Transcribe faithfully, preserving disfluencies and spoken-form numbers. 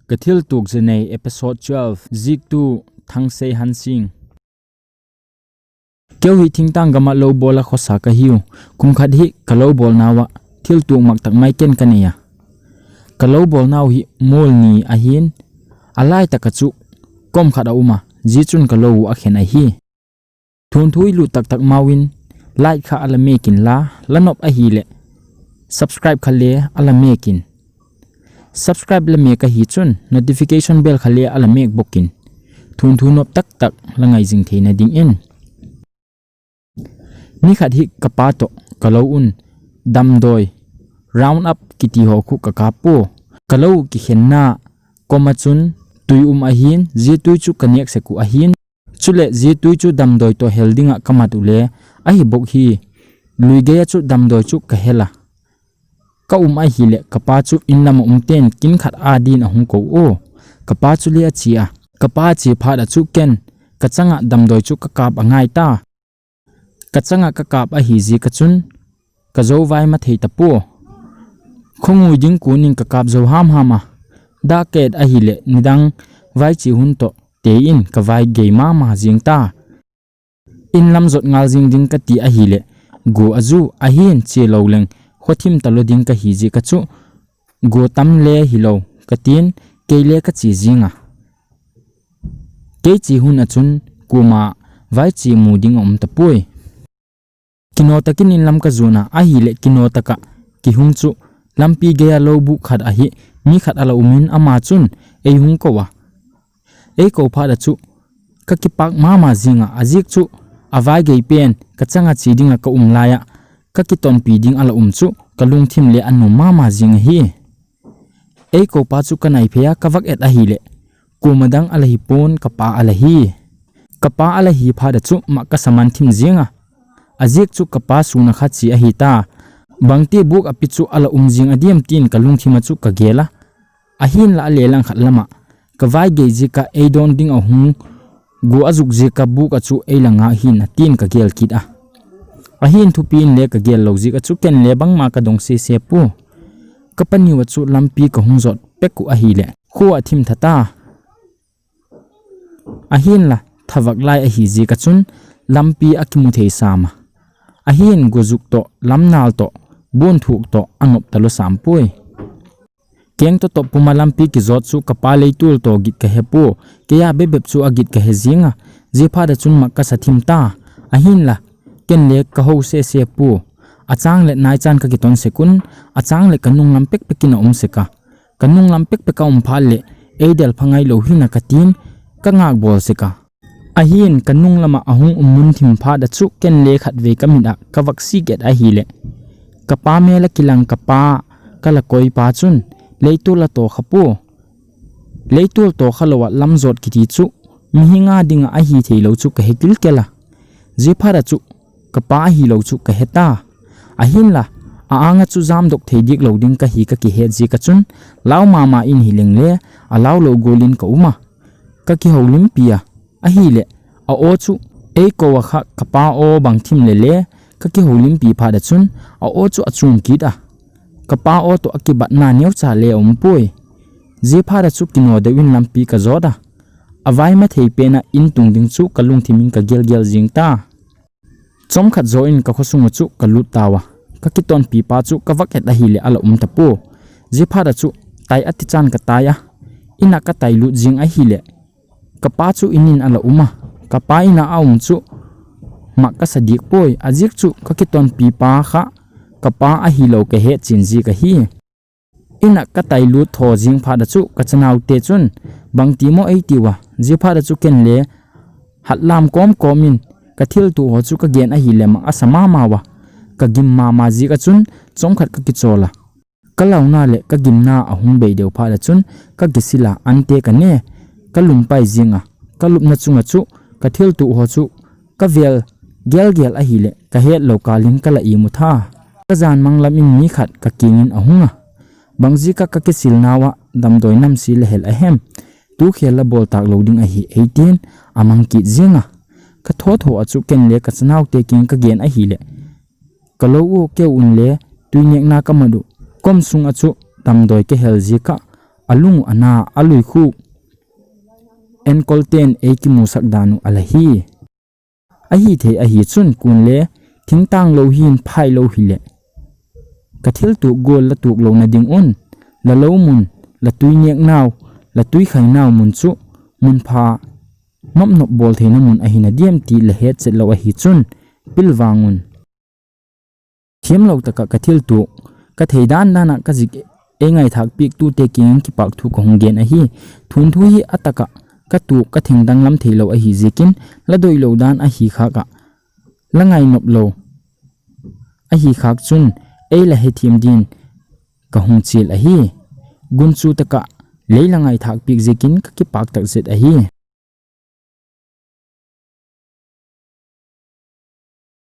Ka thiltuak zanei episode twelve, ziktu Thangsei Hansing. Keu hi thingtâng gam ah lo bawl a khawsa ka hiu. Kum khat hi ka lo bawlnau ah thiltuak mak tak mai ken ka nei a. Ka lo bawlnau hi mual ni ahi'n, a lai tak ah chu kom khat a um a, zia chun ka lo uh a khen ahi. Thunthu i lut tak tak mau in like kha a la mêk inla, la nop ahileh subscribe kha le a la mêk in. Subscribe la mêk ahi chun notification bell kha le a la mêk bawk in, thunthu nop tak tak la ngai zing theina dingin. Ni khat hi ka pa tawh ka lo un damdawi, Roundup kiti haw khu ka kâp pua. Ka lo kikhenna kom ah chun tui um ahi'n, zia tui chu ka nêk sek uh ahi'n. Chuleh zia tui chu damdawi tawh hel ding ah ka mat uh le, ahi bawk hi, lui gei ah chu damdawi chu ka hel a. Ka um ahileh ka pa chu inlam ah umte'n kin khat â din a hung ko ua. Ka pa chu le a chia a. Ka pa chia phat ah chu ken ka chang ah damdawi chu ka kâp a ngai ta. Ka chang ah ka kâp ahi ziak ah chun ka zo vai ma thei ta pua. Khawngui ding kuan in ka kâp zo ham ham a. Dak ka et ahileh nidang vaichia hun tawh te in ka vai gei ma ma zing ta. Inlam zot ngal zing ding ka ti ahileh, gua a zu ahi'n chia lo leng, khawthim talo ding ka hi ziak ah chu, gua tam le hilo ka ti'n, kei le ka chia zing a. Kei chia hun ah chun kuama vaichia mu ding a um ta puai. Kinaw tak in inlam ka zuan a, ahileh kinaw tak ah kihung chu lampi gei ah lo bûk khat ahi, mi khat a la um in ama chun ei hung ko a. Ei ko phat ah chu ka kipâk ma ma zing a, a ziak chu a vai gei pen ka chang ah chia ding ah ka um lai ah ka kitonpi ding a la um chu ka lungthim le a nuam ma ma zing ahi. Ei kopa chu ka nai phei a, ka vak et ahileh, kuama dang a la hi pua'n, ka pa a la hi. Ka pa a la hi phat ah chu mak ka sa man thim ziang a. A ziak chu ka pa sûn ah kha chia ahi ta. Bangti bûk a pi chu a la um zing a diam ti'n ka lungthim ah chu ka gel a. Ahi'n la a le lang khat lam ah ka vai gei ziak ah ei dawn ding a hung gua a zuk ziak ah bûk ah chu ei la ngâk hi'n a ti'n ka gel kit a. Ahi'n thupi in le ka gel lo ziak ah chu ken le bangma ka dong sese pua. Ka paniu ah chu lampi ka hung zot pek uh ahileh khua ah thim tha ta. Ahi'n la thavak lai ahi ziak ah chun lampi a kimu thei sam a. Ahi'n gua zuk tawh, lamnal tawh, buan thuak tawh a nop talo sam puai. Keng tawh tawp pum ah lampi kizawt chu ka pa leitual tawh git ka he pua, kei a bep bep chu a git ka he ziang a. Ziaphat ah chun mak ka sa thim ta. Ahi'n la ken le ka ho sese pua. A châng leh nai chan ka kiton sek un, a châng leh ka nung lam pek pek in a um sek a. Ka nung lam pek pek a um phat leh ei del pha ngailo hi'n a ka ti'n, ka ngâk bawl sek a. Ahi'n ka nung lam ah a hung um mun thim phat ah chu ken le khatvei ka mit ah ka vak sik et ahileh, ka pa mêl ah kilang ka pa ka la koipa chun leitual a taw kha pua. Leitual taw kha lo ah lam zawt kiti chu mihing â ding ah ahi theilo chu ka he kilkel a. Ziaphat ah chu ka pa ahilo chu ka he ta. Ahi'n la, a âng ah chu jamdok thei diak lo ding ka hi ka kihet ziak ah chun, lau ma ma in hileng le, a lau lo gual in ka um a, ka kiholimpi a. Ahileh, a aw chu ei ko ah kha ka pa aw bang thim le le, ka kiholimpi phat ah chun, a aw chu a chuam kit a. Ka pa aw tawh a kibatna neucha le a um puai. Ziaphat ah chu kinaw deu in lampi ka zawt a. A vai ma thei pen ah in tung ding chu ka lungthim in ka gel gel zing ta. Chawmkhat zaw in ka khawsung ah chu ka lût tau a. Ka kitonpipa chu ka vak et ahileh a la um ta pua. Ziaphat ah chu tai a ti chan ka tai a. In ah ka tai lût zing ahileh, ka pa chu in in a la um a. Ka pa in ah a um chu mak ka sa diak puai. A ziak chu ka kitonpipa kha ka pa ahilo ka het chian ziak ahi. In ah ka tai lût thaw zing phat ah chu ka chanaute chun, bangti maw ei tiu a. Ziaphat ah chu ken le hat lam kawm kawm in ka thiltuak haw chu ka gen ahileh mak a sa ma mau a. Ka gim ma ma ziak ah chun chawmkhat ka kichawl a. Ka launa leh ka gimna a hung bei deu phat ah chun ka kisil a, ante ka ne, ka lum pai zing a. Ka lupna chung ah chu ka thiltuak haw chu ka vêl gel gel ahileh ka hetlo kâl in ka la imu tha. Ka jan mang lam in mi khat ka kiang in a hung a, bang ziak ah ka kisilnau ah damdawi namsi la hel a hem? Tu khêl la bawl tâk lo ding ahi ei ti'n a mang kit zing a. Ka thaw thaw ah chu ken le ka chanaute kiang ka gen ahileh, ka lo ua keu un le tui nêkna ka mat uh. Kom sung ah chu damdawi ka hel ziak ah a lung uh a na, a luikhuk enkolte'n ei kimusak dan uh a la hi. Ahi thei ahi chun kuale thingtâng lo hin phai lo hileh, ka thiltuak gual la tuak lona ding un, la lo mun, la tui nêknau, la tui khainau mun chu mun pha, nop nop bawl theina mun ahina diam ti la hetchet lo ahi chun, pilvang un. Thiamlo tak ah ka thiltuak, ka thei dan dan ah ka zik, ei ngaithâk piaktute kiang in kipakthu ka hung gen ahi. Thunthu hi a tak ah ka tuak ka thengdang lam theilo ahi ziakin, la doilo dan ahi khâk ah, la ngainop lo ahi khâk chun, ei la hethiam dingin ka hung chial ahi. Gunchu tak ah lei la ngaithâk piak ziakin ka kipâk tak zet ahi.